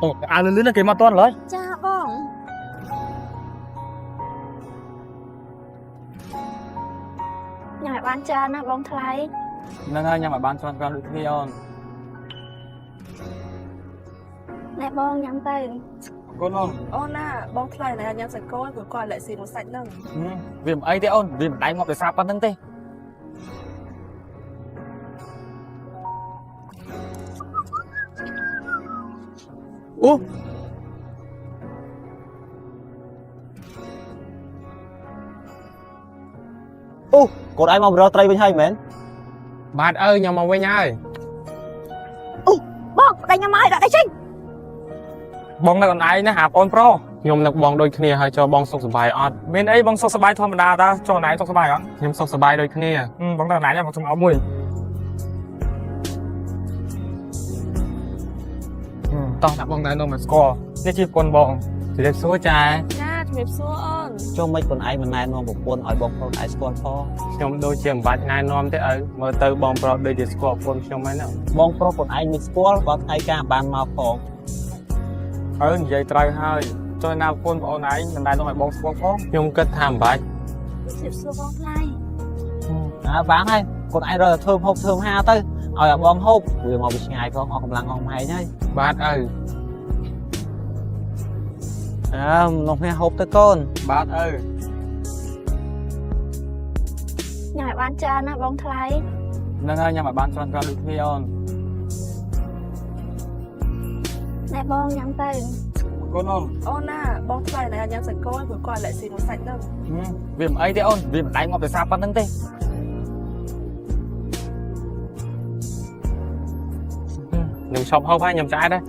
អូអាលឿនលឿនគេមកតន់ឡើយ ចាបងញ៉ាំឲ្យបានច្រើនណាបងថ្លៃ ហ្នឹងហើយញ៉ាំឲ្យបានច្រើនច្រើនដូចគ្នាអូន ណែបងញ៉ាំទៅ អរគុណអូន អូនណាបងថ្លៃណាញ៉ាំសាច់គោព្រោះគាត់លែកស៊ីមួយសាច់ហ្នឹង វាមិនអីទេអូនវាមិនដៃមកដោយសារប៉ុណ្្នឹងទេអូ អូកូនឯងមករកត្រីវិញហើយមែន បាទឪខ្ញុំមកវិញហើយ បងប្តីញ៉ាំឲ្យដាក់តែចេញ បងនៅកន្លែងណាហាបងប្រុស ខ្ញុំនឹកបងដូចគ្នាហើយចូលបងសុខសប្បាយអត់ មានអីបងសុខសប្បាយធម្មតាតាចុះណៃសុខសប្បាយអត់ ខ្ញុំសុខសប្បាយដូចគ្នា បងនៅកន្លែងបងសុំអោបមួយតោះដាក់បងណែនាំមកស្គាល់នេះជាប្រពន្ធបង ជម្រាបសួរចា ចាជំរាបសួរអូន ចុះមិនកូនឯងមិនណែនាំប្រពន្ធឲ្យបងប្អូនឯងស្គាល់ផង ខ្ញុំដូចជាមិនបាច់ណែនាំទេឪមើលទៅបងប្រុសដូចជាស្គាល់ប្រពន្ធខ្ញុំហើយណា បងប្រុសកូនឯងមិនស្គាល់បើថ្ងៃការបានមកផង ឪនិយាយត្រូវហើយចុះណាប្រពន្ធបងអូនឯងមិនណែនាំឲ្យបងស្គាល់ផង ខ្ញុំគិតថាមិនបាច់ ជំរាបសួរបងថ្លៃ អើបានហើយកូនឯងរកតែធ្វើហូបធ្វើហាទៅឲ្យអាបងហូបវាមកពីឆ្ងាយផងអស់កម្លាំងអស់ម៉ែងហើយ បាទឪ អើនោះគ្នាហូបទៅកូន បាទឪ ញ៉ាំឲ្យបានច្រើនណាបងថ្លៃ ហ្នឹងហើយញ៉ាំឲ្យបានច្រើនច្រើនដូចគ្នាអូន ណែបងញ៉ាំទៅ អរគុណអូន អូនណាបងថ្លៃណាញ៉ាំសាច់គោព្រោះគាត់លែកស៊ីមួយសាច់ហ្នឹង វាមិនអីទេអូនវាមិនដៃមកដោយសារប៉ុណ្្នឹងទេ ខ្ញុំឈប់ហូបហើយខ្ញុំឆ្អែតហើយ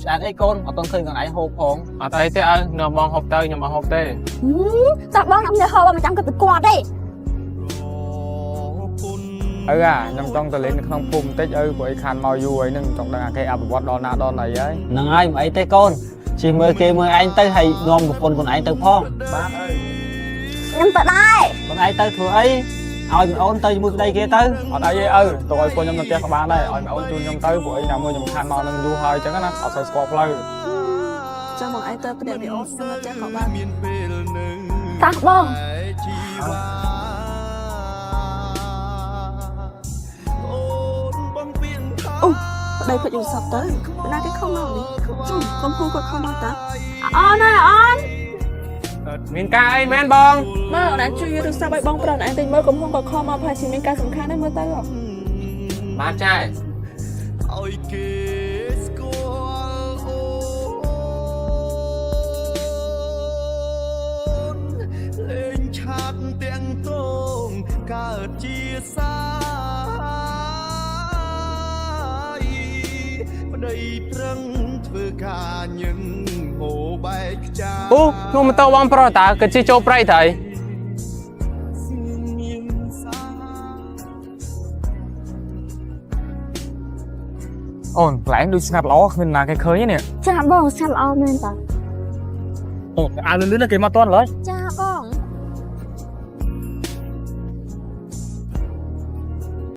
ឆ្អែតអីកូនអត់ទាន់ឃើញកូនឯងហូបផង អត់អីទេឪនៅបងហូបទៅខ្ញុំអត់ហូបទេ តោះបងញ៉ាំនៅហូបមិនចាំគិតពីគាត់ទេ ឪអាខ្ញុំចង់ទៅលេងនៅក្នុងភូមិបន្តិចឪព្រោះអីខានមកយូរហើយនឹងចង់ដឹងអាគេអភិវឌ្ឍដល់ណាដល់ណីហើយ ហ្នឹងហើយមិនអីទេកូនជិះមើលគេមើលឯងទៅហើយនាំប្រពន្ធកូនឯងទៅផង បាទឪ ខ្ញុំទៅដែរ កូនឯងទៅធ្វើអីឲ្យប្អូនទៅជាមួយប្តីគេទៅ អត់អីទេឪទៅឲ្យពួកខ្ញុំនៅផ្ទះក៏បានដែរឲ្យប្អូនជូនខ្ញុំទៅព្រោះអីណាមួយខ្ញុំខានមកនឹងយូរហើយអញ្ចឹងណាអត់សូវស្គាល់ផ្លូវ ចាំបងឯងទៅប្តីអូនខ្ញុំនៅផ្ទះក៏បាន តោះបង អូប្តីភ្លេចទូរស័ព្ទទៅណាគេខំមកនេះជុំកុំហួគាត់ខំមកតា អូនហើយអូន មានការអីមែនបង មើលអូនឯងជួយយកទូរស័ព្ទឲ្យបងប្រុសអូនឯងតិចមើលកុំហួគាត់ខំមកប្រហែលជាមានការសំខាន់ដែរមើលទៅហ៎ បាទចា ឲ្យគេស្គាល់អូនលេងឆាតទាំងតងកើតជាសាយប្តីប្រឹងធ្វើការញឹងហូបែកខ្ចា អូខ្ញុំមិនទៅបងប្រុសតើគិតជិះចូលព្រៃទៅអី មានសា អូនកន្លែងដូចស្ងាត់ល្អគ្មានណាគេឃើញទេនេះ ចាបងស្ងាត់ល្អមែនតើ អូអាលឿនលឿនគេមកតន់ឡើយ ចាប